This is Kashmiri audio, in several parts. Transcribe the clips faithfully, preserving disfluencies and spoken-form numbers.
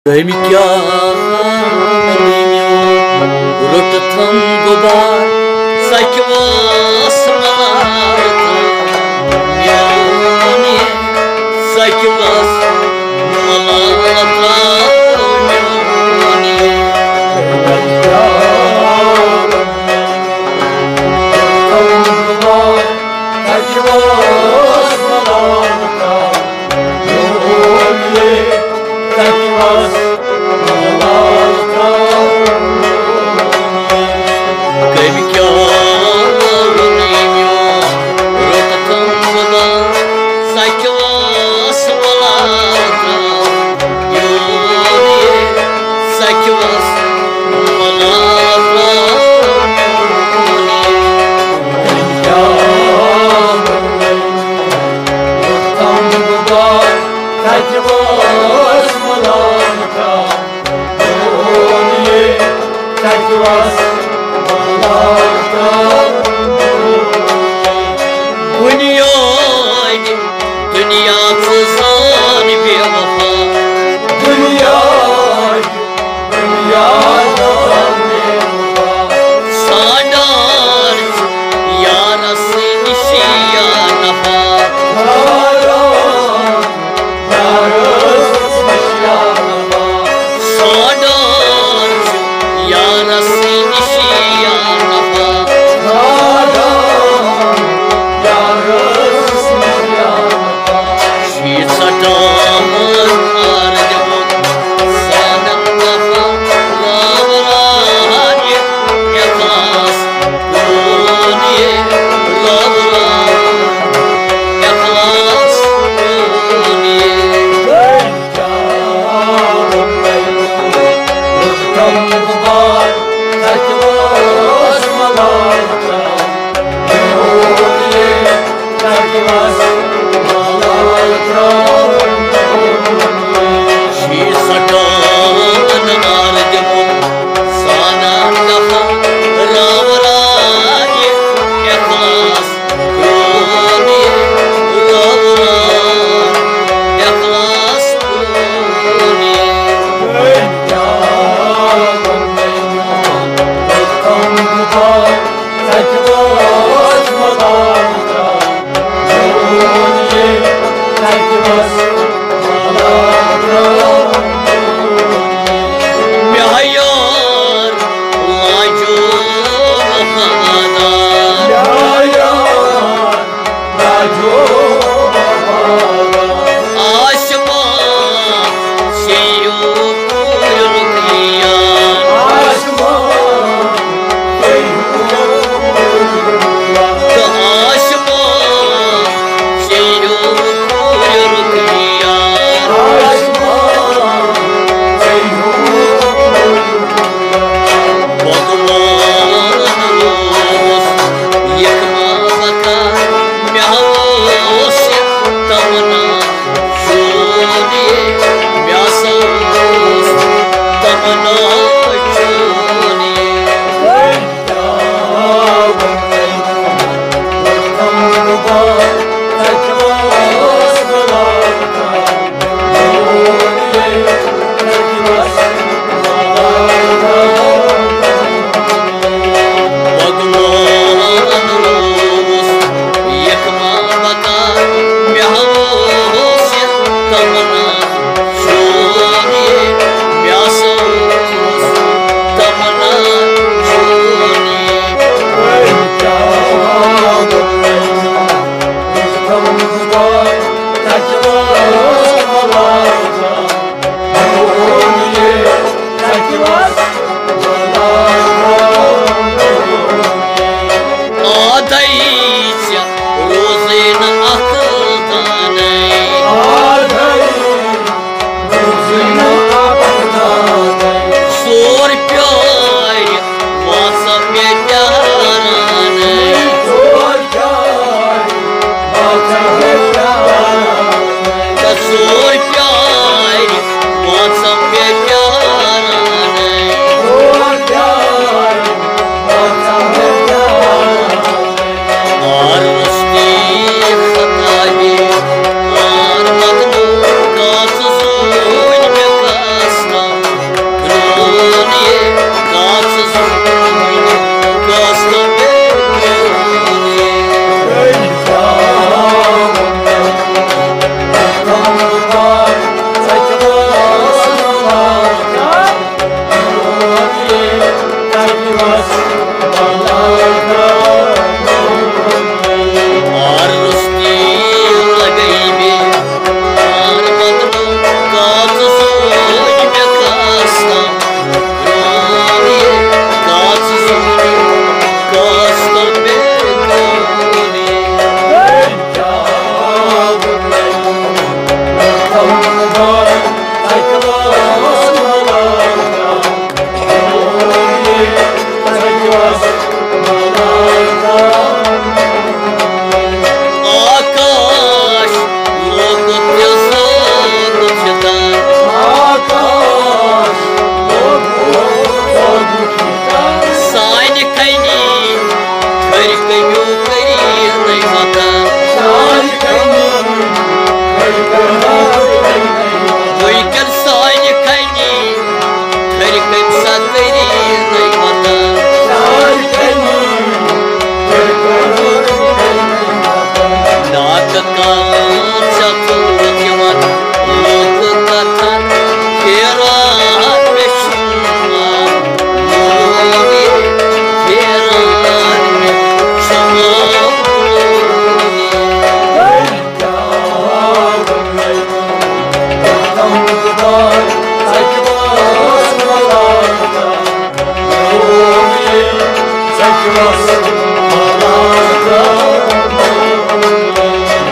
کٔمۍ کیٛاہ ؤنِو، روٚٹ تھم غُبار، سکہِ واس ملال تام۔ میون یہِ سکہِ واس ملال تام، میون یہِ۔ کٔمۍ کیٛاہ ؤنِو، روٚٹ تھم غُبار، سکہِ واس ملال تام۔ کٔمۍ کیٛاہ ووٚن یہِ میون روٚٹ تھم خۄدا، سکہِ واس ملال تام۔ میون یہِ سکہِ واس ملال تام۔ کٔمۍ کیٛاہ ووٚن یہِ روٚٹ تھم خۄدا، سکہِ واس ملال تام۔ میون یہِ سکہِ واس ملال تام۔ بُنیٲدِ دُنیا ژٕ زان بے وفا۔ بُنیٲدِ دُنیا ژٕ زان بے وفا۔ ژھانٛڈان چھُ یارس نِش یا نفع۔ ژھانٛڈان یارس نِش یا نفع۔ ژھانٛڈان چھُ یارس نِش یا نفع۔ ژھانٛڈان یارس نِش یا نفع۔ شیٖژ ژٹان آر دِمُت سادن دفع۔ راو راو یہِ اخلاص پوٗرٕ یہِ۔ راو راو اخلاص پوٗرٕ یہِ۔ شیٖژ ژٹان آر دِمُت سادن دفع۔ راو راو یہِ اخلاص پوٗرٕ یہِ۔ راو راو اخلاص پوٗرٕ یہِ۔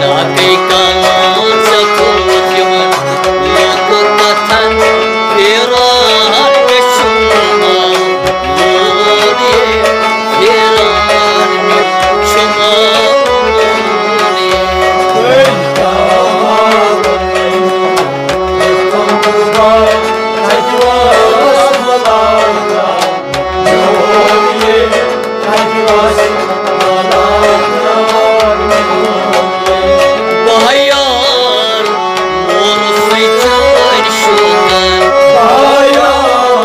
ناکے کان ژےٚ کوٚر یِمن لوٗکہٕ کتھن پھیران مےٚ چھُ مال لوٗر یہِ پھیران مےٚ چھُ مال لوٗر یہِ۔ بہیار مورسٕے چٲنۍ شوٗکر۔ بہیار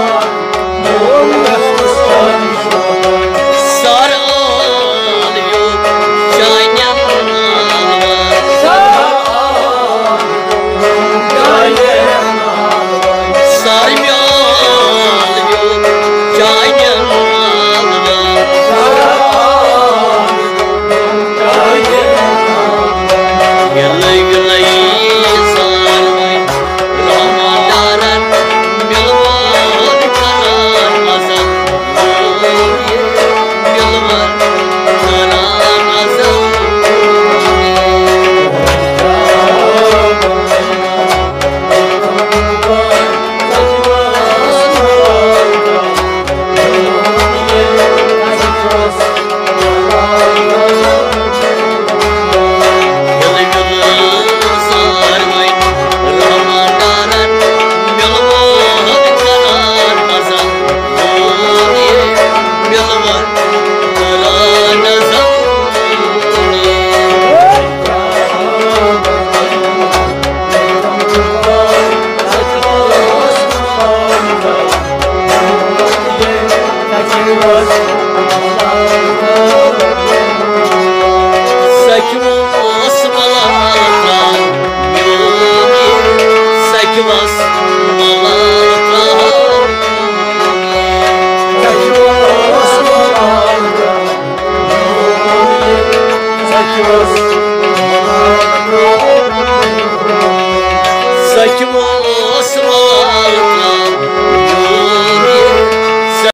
مورسٕے چٲنۍ شوٗکر۔ سر عالمیُک چانٮ۪ن ناوَن۔ سر عالمیُک چانٮ۪ن ناوَن۔ سر میون یوم چانٮ۪ن ناوَن۔ ییٚلہِ ییٚلہِ ساروٕے رحمان دارن مِلوان کران مزن۔ مِلوان کران مزن۔ سچ اوس ملال کاک میون یہِ، سچ اوس ملال کاک۔ سچ اوس ملال کاک میون یہِ، سچ اوس ملال کاک۔ سچ اوس